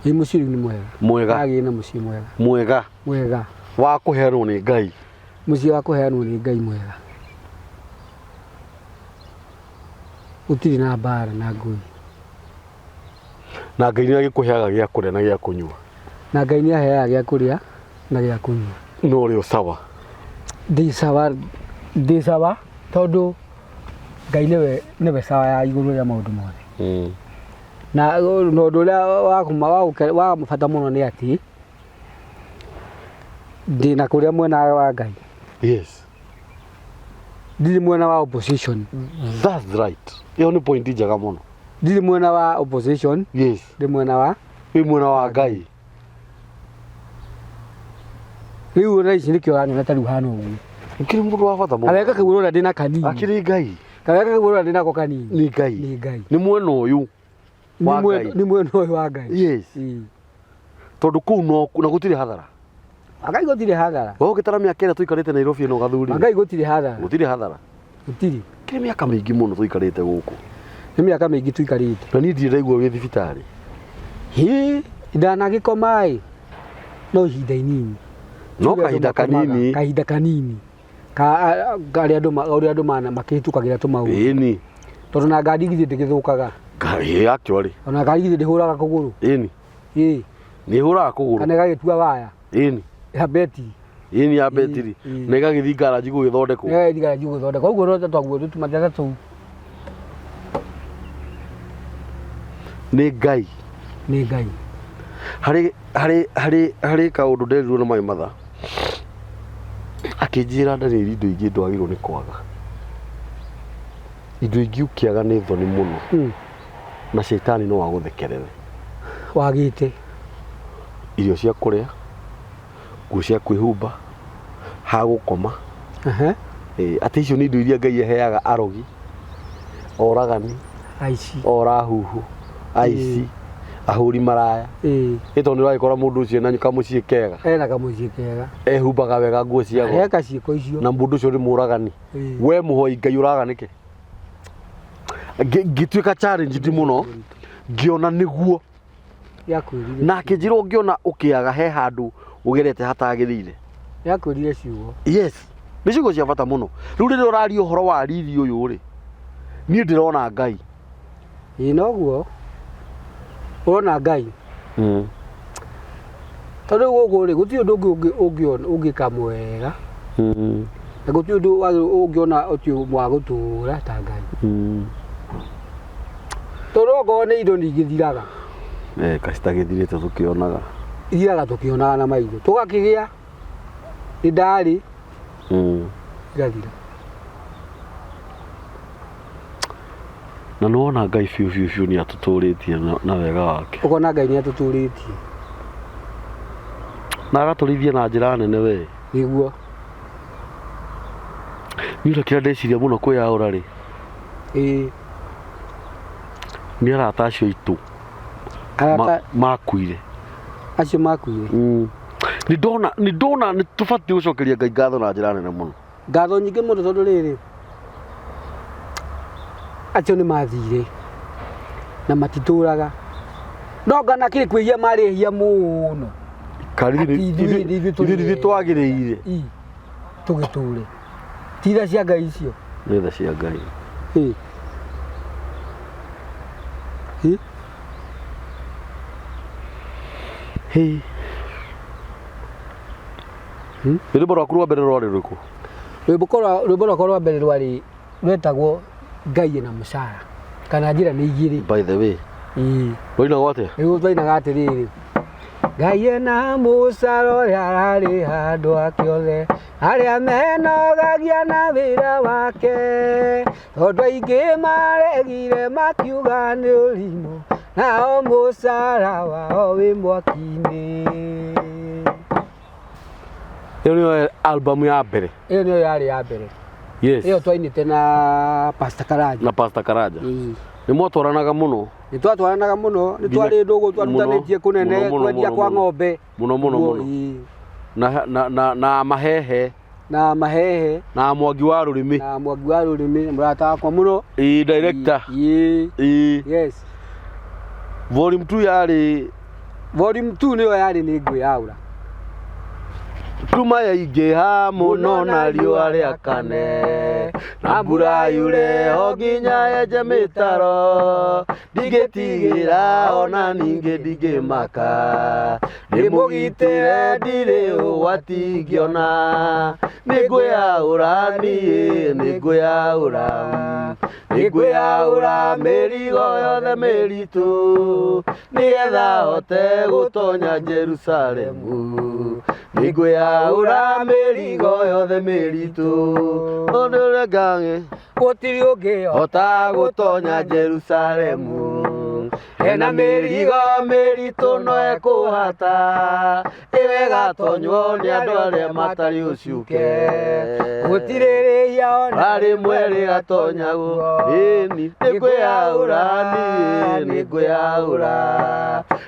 Ĩ mũciĩ rĩu nĩ mwega. Mwega. Agĩire na mũciĩ mwega. Mwega. Mwega. Wa kũheanwo nĩ Ngai. Mũciĩ wa kũheanwo nĩ Ngai mwega. Gũtirĩ na mbara na ngũi. Na Ngai nĩ agĩkũheaga gĩa kũrĩa na gĩa kũnyua. Na Ngai nĩ aheaga gĩa kũrĩa na gĩa kũnyua. No ũrĩ o sawa. Ndĩ sawa, ndĩ sawa tondũ Ngai nĩwe sawa ya igũrũ rĩa maũndũ mothe. Na ũndũ ũrĩa wa bata mũno nĩ atĩ ndĩ na kũrĩa mwena wa Ngai. Yes. Ndirĩ mwena wa opposition. That's right. Ĩyo nĩ point njega mũno. Ndirĩ mwena wa opposition. Yes. Ndĩ mwena wa Wĩ mwena wa Ngai. Rĩu ona ici nĩkĩo ũranyona ta rĩu hana ũguo. Ũkĩrĩ mũndũ wa bata mũno. Kawega kau ũrona ndĩna kanini. Akĩrĩ Ngai. Kawega kau ũrona ndĩnako kanini. Nĩ Ngai. Nĩ Ngai. Nĩ mwena ũyũ wa Ngai. Nĩ mwena ũyũ wa Ngai. Yes. Ĩĩ. Tondũ kũu no na gũtirĩ hathara. Ngai gũtirĩ hathara. Wewe ũgĩtara mĩaka ĩrĩa tũikarĩte Nairobi ĩno gathuri. Ngai gũtirĩ hathara. Gũtirĩ hathara. Gũtirĩ. Kĩrĩ mĩaka mĩingĩ mũno tũikarĩte gũkũ. Nĩ mĩaka mĩingĩ tũikarĩte. Na niĩ ndirĩ ndaigua wĩ thibitarĩ. Hĩ, ndanagĩkoma ĩ. No ihinda inini. No kahinda kanini. Kahinda kanini. Ka karĩa andũ ũrĩa andũ makĩhĩtũkagĩra tũmaũndũ. Ĩni. Tondũ na ngari githĩ ndĩgĩthũkaga. Ĩ, actually. Ona ngari githĩ ndĩhũraga kũgũrũ. Ĩni. Ĩ. Nĩ ĩhũraga kũgũrũ. Kana ĩgagĩtua waya. Ĩni. Ya betiri. Ĩni ya betiri. Ĩ. Na ĩgagĩthiĩ ngaraji gũgĩthondekwo. Ĩgagĩthiĩ ngaraji gũgĩthondekwo. Ũguo no twaguo tũmateta tũu. Nĩ Ngai. Nĩ Ngai. Harĩ kaũndũ nderirwo nĩ my mother. Akĩnjĩra ndarĩri indo ingĩ ndwagĩrĩirwo nĩ kwaga. Indo ingĩ ũkĩaga nĩ thoni mũno na caitani no agũthekerere. Wagĩte. Irio cia kũrĩa, nguo cia kwĩhumba, ha gũkoma. Atĩ icio nĩ indo iria Ngai aheaga arogi, oragani, Aici. orahuhu, aici, ahũri maraya. Ĩ tondũ nĩ ũragĩkora mũndũ ũcio ena kamũciĩ kega. Ena kamũciĩ kega. Ehumbaga wega nguo cia goro. Areka ciĩko icio. Na mũndũ ũcio nĩ mũragani. We mũhoi Ngai ũraga nĩkĩ? Ngĩtuĩka challenged mũno, ngĩona nĩguo. Nĩakwĩrire. Na akĩnjĩra ũngĩona ũkĩaga he handũ ũgerete hatagĩrĩire. Nĩakwĩrire ciugo. Yes. Nĩ ciugo cia bata mũno. Rĩu rĩrĩa ũraria ũhoro wa riri ũyũ rĩ, niĩ ndĩrona Ngai. Ĩĩ noguo. Ũrona Ngai. Tondũ rĩu gũkũ rĩ, gũtirĩ ũndũ ũngĩ ũngĩona ũngĩka mwega. Na gũtirĩ ũndũ ũngĩona ũti wa gũtũra ta Ngai. Tondũ okorwo nĩ indo ningĩ ithiraga. Kacitagĩthirĩte tũkĩonaga. Ithiraga tũkĩonaga na maitho. Tũgakĩgĩa nĩ ndarĩ igathira. Na nĩ wona Ngai biũ biũ biũ nĩ atũtũrĩtie na wega wake. Ũkona Ngai nĩ atũtũrĩtie. Na agatũrĩithia na njĩra nene we. Nĩguo. Niĩ ona kĩrĩa ndeciria mũno kwĩyaũra rĩ. Ĩĩ. Nĩ arata acio aitũ. Arata Makuire. Acio makuire. Nĩ ndona, nĩ ndona nĩ tũbatiĩ gũcokeria Ngai ngatho na njĩra nene mũno. Ngatho nyingĩ mũno tondũ rĩrĩ, acio nĩ mathire na matitũraga. No ngana kĩrĩ kwĩhia marĩhia mũno. Karĩ Atĩ ithuĩ nĩ ithuĩ tũrĩ ithuĩ nĩ twagĩrĩire. Ii, tũgĩtũre. Ti tha cia Ngai icio. Nĩ tha cia Ngai. Ĩ. Ĩ. Hĩ. Rwĩmbo rwaku rwa mbere rwarĩ rũrĩkũ? Rwĩmbo rwakwa rwa mbere rwarĩ rwetagwo Ngai ena mũcara kana njĩra nĩ igĩrĩ. By the way. Ĩĩ. Rwainagwo atĩa? Rĩu twainaga atĩrĩrĩ. Ngai ena mũcara ũrĩa ararĩha andũ ake othe arĩa menogagia na wĩra wake, tondũ aingĩ maregire makiuga nĩ ũrimũ, nao mũcara wao wĩ mwaki-inĩ. Ĩyo nĩyo album ya mbere. Ĩyo nĩyo yarĩ ya mbere. Yes. Ĩyo twainĩte na Pastor Karanja. Na Pastor Karanja. Ĩĩ. Nĩ mwatwaranaga mũno. Nĩ twatwaranaga mũno, nĩ twarĩ ndũgũ twarutanĩtie kũnene, kwendia kwa ng'ombe. Mũno mũno mũno. Na mahehe. Na mahehe. Na Mwangi wa Rũrĩmĩ. Na Mwangi wa Rũrĩmĩ, mũrata wakwa mũno. Ĩĩ, director. Ĩĩ. Ĩĩ. Yes. Volume 2 yarĩ Volume 2 nĩyo yarĩ nĩ ngwĩyaũra. Nduma yaingĩha mũno na riũa rĩakane, na mbura yure o nginya yenje mĩtaro, ndingĩtigĩra ona ningĩ ndingĩmaka, ndĩmũgitĩre ndirĩ ũgwati ingĩona, nĩngwĩyaũra niĩ nĩngwĩyaũra, nĩngwĩyaũra mĩrigo yothe mĩritũ, nĩgetha hote gũtonya Jerusalemu, nĩngwĩyaũra mĩrigo yothe mĩritũ, ũndũ ũrĩa ngang'e gũtirĩ ũngĩ hota gũtonya Jerusalemu, ena mĩrigo mĩritũ no ĩkũhata, ĩgatonywo nĩ andũ arĩa matarĩ ũcuke, gũtirĩ rĩhia ona rĩmwe rĩgatonyagwo, ĩni nĩngwĩyaũra niĩ nĩngwĩyaũra,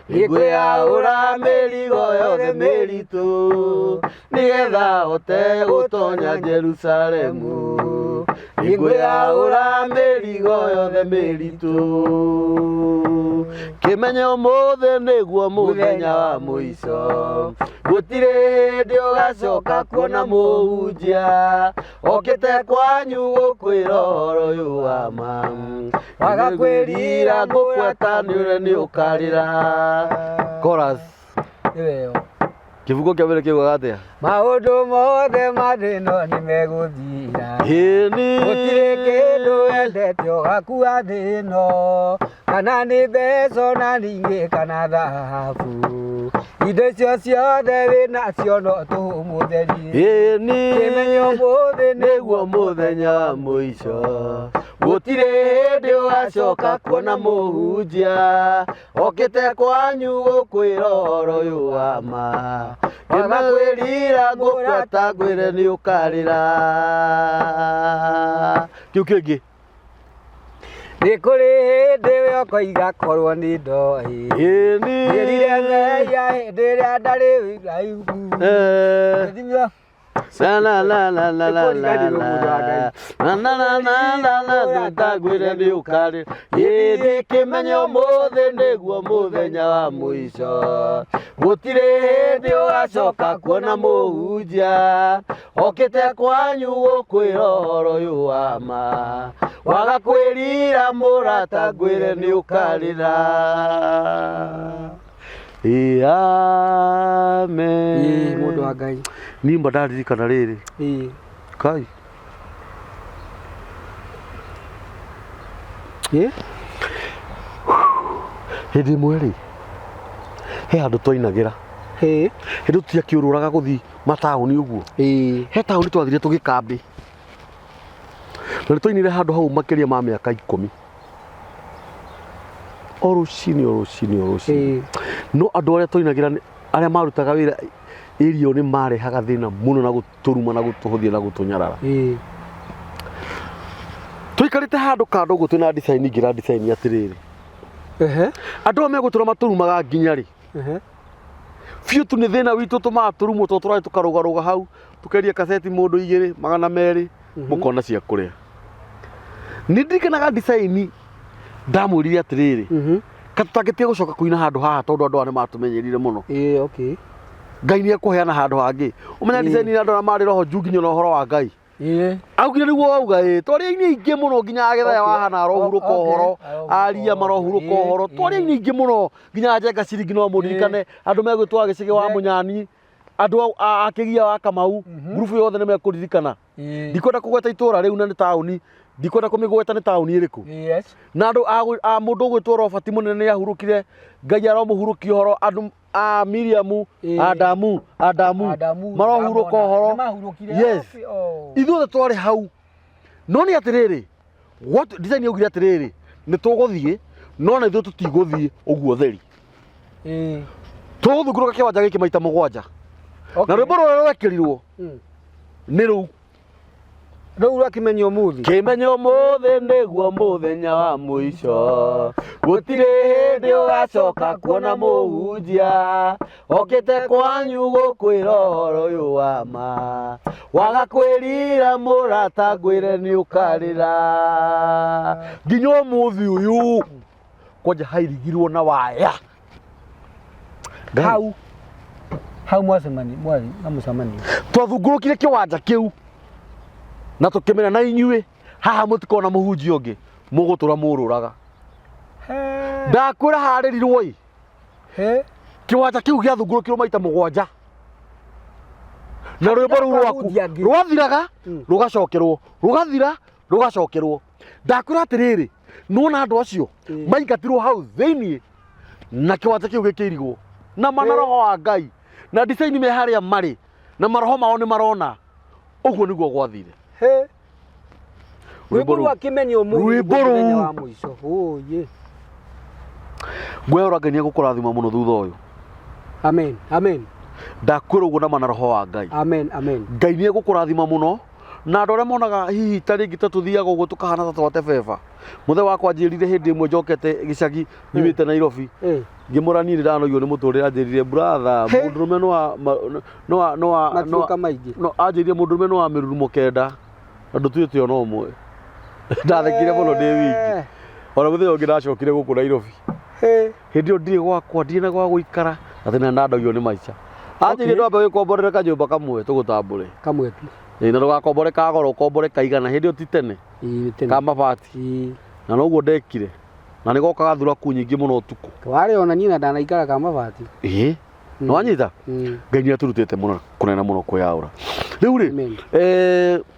nĩngwĩyaũra mĩrigo yothe mĩritũ, nĩgetha hote gũtonya Jerusalemu, nĩngwĩyaũra mĩrigo yothe mĩritũ, kĩmenye ũmũthĩ nĩguo mũthenya wa mũico, gũtirĩ hĩndĩ ũgacoka kuona mũhunjia okĩte kwanyu gũkwĩra ũhoro ũyũ wa ma, waga kwĩrira ngũgweta nĩ ũrĩa nĩ ũkarĩra. Chorus. Nĩwe. Kĩbungo kĩa mbere kiugaga atĩa? Maũndũ mothe ma thĩ ĩno nĩ megũthira. Ĩni. Gũtirĩ kĩndũ mũndũ wendete ũgakua thĩ ĩno, kana nĩ mbeca ona ningĩ kana thahabu, indo icio ciothe wĩ nacio no tũhũ mũtheri. Ĩni Kĩmenye ũmũthĩ nĩguo mũthenya wa mũico, gũtirĩ hĩndĩ ũgacoka kuona mũhunjia okĩte kwanyu gũkwĩra ũhoro ũyũ wa ma. Ngĩmakwĩrira ngũkwata ngwĩre nĩ ũkarĩra. Kĩu kĩngĩ. Nĩ kũrĩ hĩndĩ we ũkoiga korwo nĩ ndoĩ. Ĩni. Njĩrire mehia hĩndĩ ĩrĩa ndarĩ raihu. Eh. La la la la la la la la. Na na na na na na ndagwĩre nĩ ũkarĩ. Ĩĩ kĩmenye ũmũthĩ nĩguo mũthenya wa mũico. Gũtirĩ hĩndĩ ũgacoka kuona mũhunjia okĩte kwanyu gũkwĩra ũhoro ũyũ wa ma. Waga kwĩrira mũrata ngwĩre nĩ ũkarĩra. Ĩĩ amen. Ĩĩ mũndũ wa Ngai. Niĩ mba ndaririkana rĩrĩ. Ĩĩ. Kai. Ĩĩ. Hĩndĩ ĩmwe rĩ, he handũ twainagĩra. Ĩĩ. Hĩndĩ ĩyo tũtiakĩũrũraga gũthiĩ mataũni ũguo. Ĩĩ. He taũni twathire tũgĩkambĩ. Na nĩ twainire handũ hau makĩria ma mĩaka 10. O rũcinĩ o rũcinĩ o rũcinĩ. Ĩĩ. No andũ arĩa twainagĩra arĩa marutaga wĩra area nĩ marehaga thĩna mũno na gũtũruma na gũtũhũthia na gũtũnyarara. Ĩĩ. Tũikarĩte handũ kando ũguo twĩna design ngĩra design atĩrĩrĩ. Ehe. Andũ aya megũtũra matũrumaga nginya rĩ? Ehe. Biũ tu nĩ thĩna witũ tũmaga tũrumwo tondũ tũrathiĩ tũkarũgarũga hau tũkendia kaseti mũndũ 2 200 mũkona cia kũrĩa. Nĩ ndirikanaga design ndamwĩrire atĩrĩrĩ, ka tũtangĩtiga gũcoka kũina handũ haha tondũ andũ aya nĩ matũmenyerire mũno. Ĩĩ, okay. Ngai nĩ ekũheana handũ hangĩ. Ũmenya design nĩ andũ arĩa marĩ roho juu nginya na ũhoro wa Ngai. Ĩĩ. Augire nĩguo wauga ĩ twarĩ aini aingĩ mũno nginya agethaya wahana arohurũka ũhoro, aria marohurũka ũhoro, twarĩ aini aingĩ mũno nginya Njenga Ciringi no mũririkane, andũ megwĩtwo Agĩcĩgĩ wa Mũnyani, andũ a Kĩgia wa Kamau, ngurubu yothe nĩ mekũririkana. Ndikwenda kũgweta itũra rĩu na nĩ taũni, ndikwenda kũmĩgweta nĩ taũni ĩrĩkũ. Yes. Na andũ a mũndũ ũgwĩtwo Robert mũnene nĩ ahurũkire, Ngai aromũhurũkia ũhoro, andũ a Miriam, Adamu, Adamu, marohurũka ũhoro. Yes. Ithuothe twarĩ hau. No nĩ atĩrĩrĩ, what design yaugire atĩrĩrĩ, nĩ tũgũthiĩ, no na ithuĩ tũtigũthiĩ ũguo theri. Tũgũthungũrũka kĩwanja gĩkĩ maita 7. Na rwĩmbo rũrĩa rwekĩrirwo nĩ rũu. Rũu rwakĩmenywo ũmũthĩ. Kĩmenyo ũmũthĩ nĩguo mũthenya wa mũico, gũtirĩ hĩndĩ ũgacoka kuona mũhunjia okĩte kwanyu gũkwĩra ũhoro ũyũ wa ma. Waga kwĩrira mũrata ngwĩre nĩ ũkarĩra. Nginya ũmũthĩ ũyũ kwanja hairigirwo na waya. Hau hau mwacemani mwarĩ na mũcemanio. Twathungũrũkire kĩwanja kĩu na tũkĩmera na inyuĩ haha mũtikona mũhunjia ũngĩ mũgũtũra mũrũraga. Ndakwĩra harĩrirwo ĩ kĩwanja kĩu gĩathungũrũkirwo maita 7 na rwĩmbo rũu rwaku rwathiraga rũgacokerwo rũgathira rũgacokerwo. Ndakwĩra atĩrĩrĩ, nĩwona andũ acio maingatirwo hau thĩiniĩ na kĩwanja kĩu gĩkĩirigwo na mana roho wa Ngai na design me harĩa marĩ na maroho mao nĩ marona. Ũguo nĩguo gwathire. Rwĩmbo rwa kĩmenyo ũmũthĩ Rwĩmbo nĩguo mũthenya rũu. wa mũico. Ũyĩ. Ngwĩra Ngai nĩ egũkũrathima mũno thutha ũyũ. Amen. Amen. Ndakwĩra ũguo na mana roho wa Ngai. Amen. Amen. Ngai nĩ egũkũrathima mũno na andũ arĩa monaga hihi ta rĩngĩ ta tũthiaga ũguo tũkahana ta twate beba. Mũthee wakwa anjĩrire hĩndĩ ĩmwe njokete gĩcagi nyumĩte Nairobi. Ngĩmũra niĩ nĩndanogio nĩ mũtũrĩre, anjĩrire brother, mũndũrũme no no no Matuĩka maingĩ. No anjĩrire mũndũrũme no wa mĩrurumo 9 na ndũtuĩte ona ũmwe. Ndathekire mũno ndĩ wiki. Ona mũthenya ũngĩ ndacokire gũkũ Nairobi. Hĩndĩ ĩyo ndirĩ gwakwa, ndirĩ na gwa gũikara, na tena ndanogio nĩ maica. Anjĩrire ndwambe wĩkomborere kanyũmba kamwe tũgũtambũre. Kamwe tu. Ĩĩ, na ndũgakombore ka goro, ũkombore kaigana. Hĩndĩ ĩyo ti tene. Ka mabati. Na noguo ndekire. Na nĩ gokaga thuraku nyingĩ mũno ũtukũ. Warĩ ona niĩ na ndanaikara ka mabati. Ĩĩ. Nĩwanyita? Ngai nĩ atũrutĩte mũno kũnene mũno kwĩyaũra. Rĩu rĩ,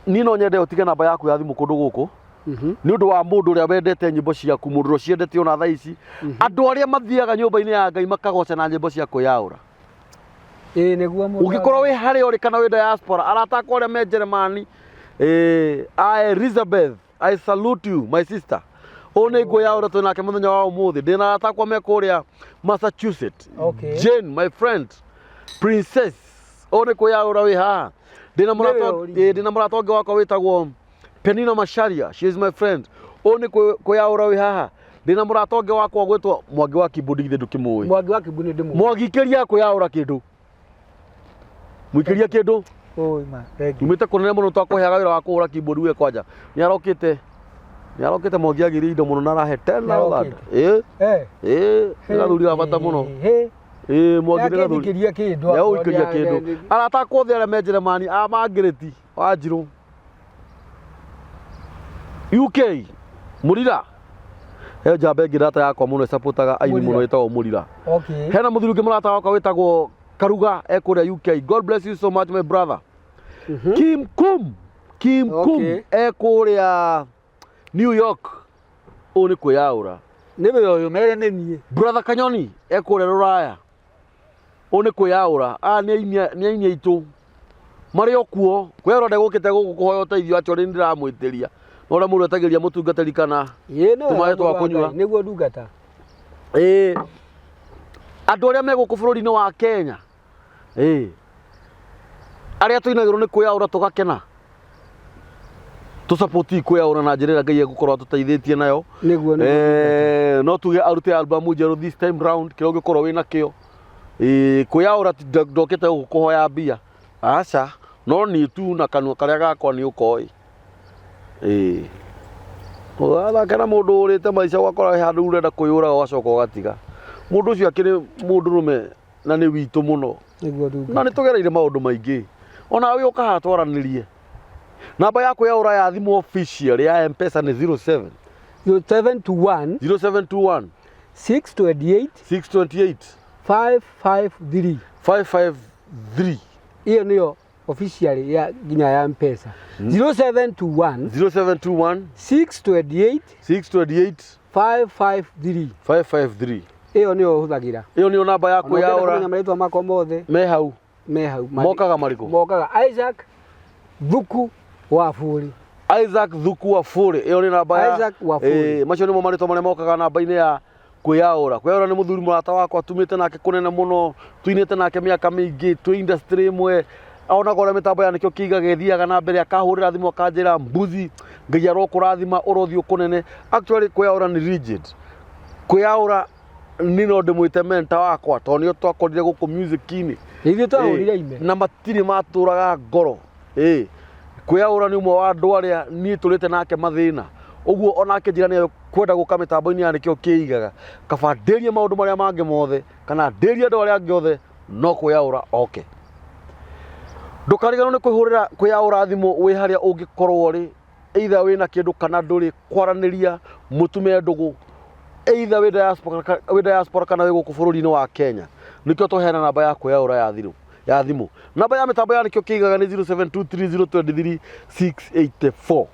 niĩ no nyende ũtige namba yaku ya thimũ kũndũ gũkũ. Nĩ ũndũ wa mũndũ ũrĩa wendete nyĩmbo ciaku, mũndũ ũrĩa ũciendete ona thaa ici, andũ arĩa mathiaga nyũmba-inĩ ya Ngai makagoca na nyĩmbo cia kwĩyaũra. Ĩĩ, nĩguo mũndũ. Ũngĩkorwo wĩ harĩa ũrĩ kana wĩ diaspora, arata akwa arĩa me Jeremani, a Elizabeth, I salute you, my sister. Ũyũ nĩ ngwĩyaũra twĩ nake mũthenya wa ũmũthĩ. Ndĩna arata akwa me kũrĩa Massachusetts. Jane, my friend, Princess, ũyũ nĩ kwĩyaũra wĩ haha. Ndĩna mũrata Nĩwe ũrĩ. Ndĩna mũrata ũngĩ wakwa wĩtagwo Penina Macharia, she is my friend. Ũyũ nĩ kwĩyaũra wĩ haha. Ndĩna mũrata ũngĩ wakwa gwĩtwo Mwangi wa Kibudi, githĩ ndũkĩmũĩ? Mwangi wa Kibuni ndĩmũĩ. Mwangi ikĩria kwĩyaũra kĩndũ. Mũikĩria kĩndũ. Oi ma, thank you. Tumĩte kũnene mũno twakũheaga wĩra wa kũhũra keyboard we kwanja. Nĩ arokĩte. Nĩ arokĩte Mwangi agĩrĩire indo mũno na arahe 10,000. Ĩ ĩ nĩ gathuri ga bata mũno. Ĩ Mwangi nĩ gathuri. Nĩakĩnjikĩria kĩndũ. Nĩ agũikĩria kĩndũ. Arata akwa othe arĩa me Jeremani, a Margaret Wanjirũ. UK Mũrira. He njamba ĩngĩ ndata yakwa mũno ĩcapotaga aini mũno Mũrira. ĩtagwo Mũrira. Okay. Hena mũthuri ũngĩ mũrata wakwa wĩtagwo Karuga e kũrĩa UK. God bless you so much, my brother. Kim Kum. Kim Kum e kũrĩa New York. Ũyũ nĩ kwĩyaũra. Nĩwe ũyũ mere nĩ niĩ. Brother Kanyoni e kũrĩa Rũraya. Ũyũ nĩ kwĩyaũra. Aya nĩ aini nĩ aini aitũ. Marĩ o kuo. Kwĩyaũra ndegũkĩte gũkũ kũhoya ũteithio, actually nĩ ndĩramwĩtĩria. No ũrĩa mũndũ etagĩria mũtungatĩri kana Ĩĩ nĩwe. tũmaĩ twa kũnyua. Nĩguo ndungata. Ĩĩ. Andũ arĩa me gũkũ bũrũri-inĩ wa Kenya. Ĩĩ. Arĩa tũinagĩrwo nĩ kwĩyaũra tũgakena. Tũcapoti kwĩyaũra na njĩra ĩrĩa Ngai egũkorwo atũteithĩtie nayo. Nĩguo nĩguo. No tuge arute album njerũ this time round, kĩrĩa ũngĩkorwo wĩna kĩo. Kwĩyaũra ti ndokĩte gũkũ kũhoya mbia. Aca, no niĩ tu na kanua karĩa gakwa nĩ ũkoĩ. Ĩĩ. Ũrathaka na mũndũ ũrĩte maica ũgakora he handũ ũrenda kwĩyũraga ũgacoka ũgatiga. Mũndũ ũcio akĩrĩ mũndũrũme na nĩ witũ mũno. Nĩguo ndungata. Na nĩ tũgereire maũndũ maingĩ. Ona we ũka haha twaranĩrie. Namba ya kwĩyaũra ya thimũ official ya M-Pesa nĩ 07 0721 0721 628 628 553. 553. Iyo nĩyo official ya nginya ya Mpesa. 0721 0721 628 628 553. 553. Ĩyo nĩyo hũthagĩra. Ĩyo nĩyo namba ya Ona ũngĩenda kwĩyaũra. kũmenya marĩtwa makwa mothe Me hau. Me hau. Mokaga marĩkũ? Mokaga Isaac Thuku Waburi. Isaac Thuku Wafuri, ĩyo nĩ namba ya Isaac Wafuri. Macio nĩmo marĩtwa marĩa mokaga namba-inĩ ya kwĩyaũra. Kwĩyaũra nĩ mũthuri mũrata wakwa tumĩte nake kũnene mũno, tuinĩte nake mĩaka mĩingĩ, twĩ industry ĩmwe. Onaga ũrĩa mĩtambo ya nĩkĩo kĩigaga ĩthiaga na mbere, akahũrĩra thimũ akanjĩra, mbuzi, Ngai arokũrathima ũrothiĩ kũnene. Actually kwĩyaũra nĩ rigid. Kwĩyaũra niĩ no ndĩmwĩte mentor wakwa tondũ nĩo twakorire gũkũ music-inĩ. Ithuĩ twahũrire ime. Na matirĩ matũraga ngoro. Kwĩyaũra nĩ ũmwe wa andũ arĩa niĩ tũrĩte nake mathĩna. Ũguo onake njĩra nĩ kwenda gũka mĩtambo-inĩ ya nĩkĩo kĩigaga. Kaba ndĩrie maũndũ marĩa mangĩ mothe kana ndĩrie andũ arĩa angĩ othe no kwĩyaũra oke. Ndũkariganĩrwo nĩ kwĩhũrĩra kwĩyaũra thimũ wĩ harĩa ũngĩkorwo ũrĩ, either wĩna kĩndũ kana ndũrĩ, kwaranĩria, mũtume ndũgũ, either wĩ diaspora kana wĩ gũkũ bũrũri-inĩ wa Kenya. Nĩkĩo twaheana namba ya kwĩyaũra ya thimũ. Ya thimũ. Namba ya mĩtambo ya nĩkĩo kĩigaga nĩ 0723023684.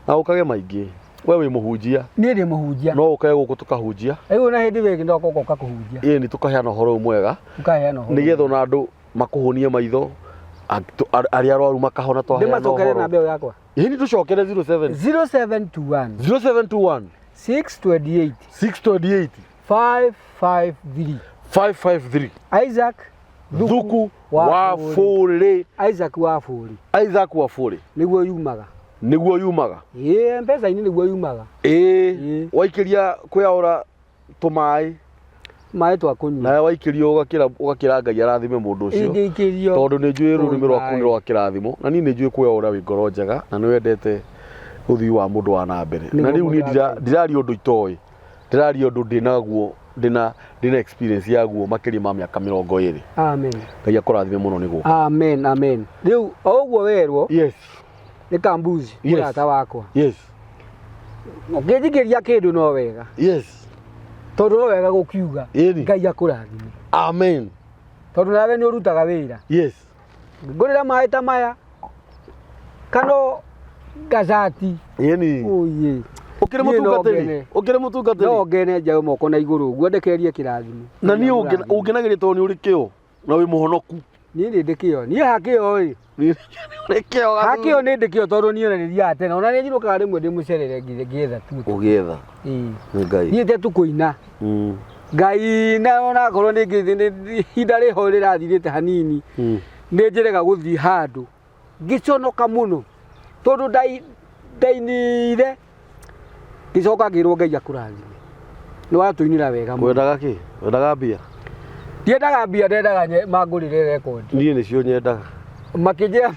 Na ũkage maingĩ. We wĩ mũhunjia. Niĩ ndĩ mũhunjia. No ũkage gũkũ tũkahunjia. Rĩu na hĩndĩ ĩyo ĩngĩ no ũgoka kũhunjia. Ĩĩ nĩ tũkaheana ũhoro ũyũ mwega. Tũkaheana ũhoro. Nĩgetha ona andũ makũhũnie maitho, arĩa arwaru makahona twaheana ũhoro. Ndĩmacokere namba ĩyo yakwa. Ĩĩ nĩ tũcokere 07. 0721. 0721. 628. 628. 553. 553. Isaac Thuku Wafuri. Isaac Wafuri. Isaac Wafuri. Nĩguo yumaga. Nĩguo yumaga. Ĩĩ Mpesa-inĩ nĩguo yumaga. Ĩĩ waikĩria kwĩyaũra tũmaĩ. Maĩ twa kũnyua. Nawe waikĩrio ũgakĩra ũgakĩra Ngai arathime mũndũ ũcio. Ingĩikĩrio. Tondũ nĩ njũĩ rũrĩmĩ rwaku nĩ rwa kĩrathimo na niĩ nĩ njũĩ kwĩyaũra wĩ ngoro njega na nĩ wendete ũthii wa mũndũ wa na mbere. Na rĩu niĩ ndiraria ũndũ itoĩ. Ndĩraria ũndũ ndĩnaguo ndĩna ndĩna experience yaguo makĩria ma mĩaka 20. Amen. Ngai akũrathime mũno nĩ gũka. Amen, amen. Rĩu o ũguo werwo. Yes. Nĩ kambuzi Yes. mũrata wakwa. Yes. Ũngĩnjikĩria kĩndũ no wega. Yes. Tondũ no wega gũkiuga. Ĩni. Ngai akũrathime. Amen. Tondũ nawe nĩ ũrutaga wĩra. Yes. Ngũrĩra maĩ ta maya kana Gacati. Ĩni. Ũyĩ. Ũkĩrĩ Niĩ no mũtungatĩri. ngene. Ũkĩrĩ mũtungatĩri. No ngene njayo moko na igũrũ ũguo ndekerie kĩrathimo. Na niĩ ũngenageria tondũ nĩ ũrĩ kĩo na wĩ mũhonoku. Niĩ nĩ ndĩ kĩo. Niĩ hakĩo ĩ. Nĩ ũrĩ kĩo. Hakĩo nĩ ndĩ kĩo tondũ niĩ ona nĩ thiaga tene. Ona nĩ njinũkaga rĩmwe ndĩmũcerere ngĩetha tu. Ũgĩetha. Ĩĩ. Nĩ Ngai. Niĩ te tu kũina. Ngai na onakorwo nĩ ihinda rĩho rĩrathirĩte hanini. Nĩ njĩrega gũthiĩ handũ. Ngĩconoka mũno tondũ ndainire ngĩcoka ngĩrwo Ngai akũrathime. Nĩ watũinĩra wega mũno. Wendaga kĩ? Wendaga mbia? Ndiendaga mbia, ndendaga mangũrĩre rekondi. Niĩ nĩcio nyendaga. Makĩnjĩra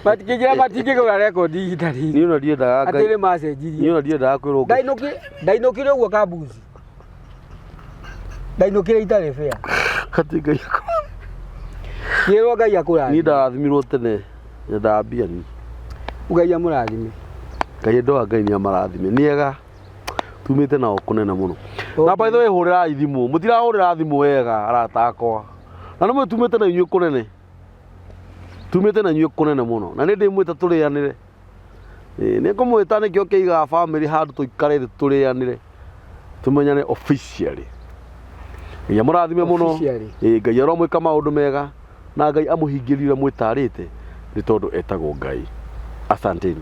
makĩnjĩra matingĩgũra rekondi ihinda rĩrĩ. Niĩ ona ndiendaga Atĩ Ngai. nĩ macenjirie. Niĩ ona ndiendaga kwĩrwo Ngai. Ndainũkire ũguo kambuci. Ndainũkire itarĩ bĩa. Atĩ Ngai akũrathime. Ngĩrwo Ngai akũrathime. Niĩ ndarathimirwo tene. Nyendaga mbia niĩ. Ngai amũrathime. Ngai andũ a Ngai nĩ amarathime. Nĩ ega. Tumĩte nao kũnene mũno. Na by the way hũrĩrai thimũ. Mũtirahũrĩra thimũ wega arata akwa. Na nĩ mũĩ tumĩte na inyuĩ kũnene. Tumĩte na inyuĩ kũnene mũno. Na nĩ ndĩmwĩta tũrĩanĩre. Ĩĩ, nĩ ngũmwĩta nĩkĩo kĩigaga bamĩrĩ handũ tũikare thĩ tũrĩanĩre tũmenyane officially. Ngai amũrathime mũno. Officially. Ĩĩ, Ngai aromwĩka maũndũ mega na Ngai amũhingĩrie ũrĩa mwĩtarĩte nĩ tondũ etagwo Ngai. Asanteni.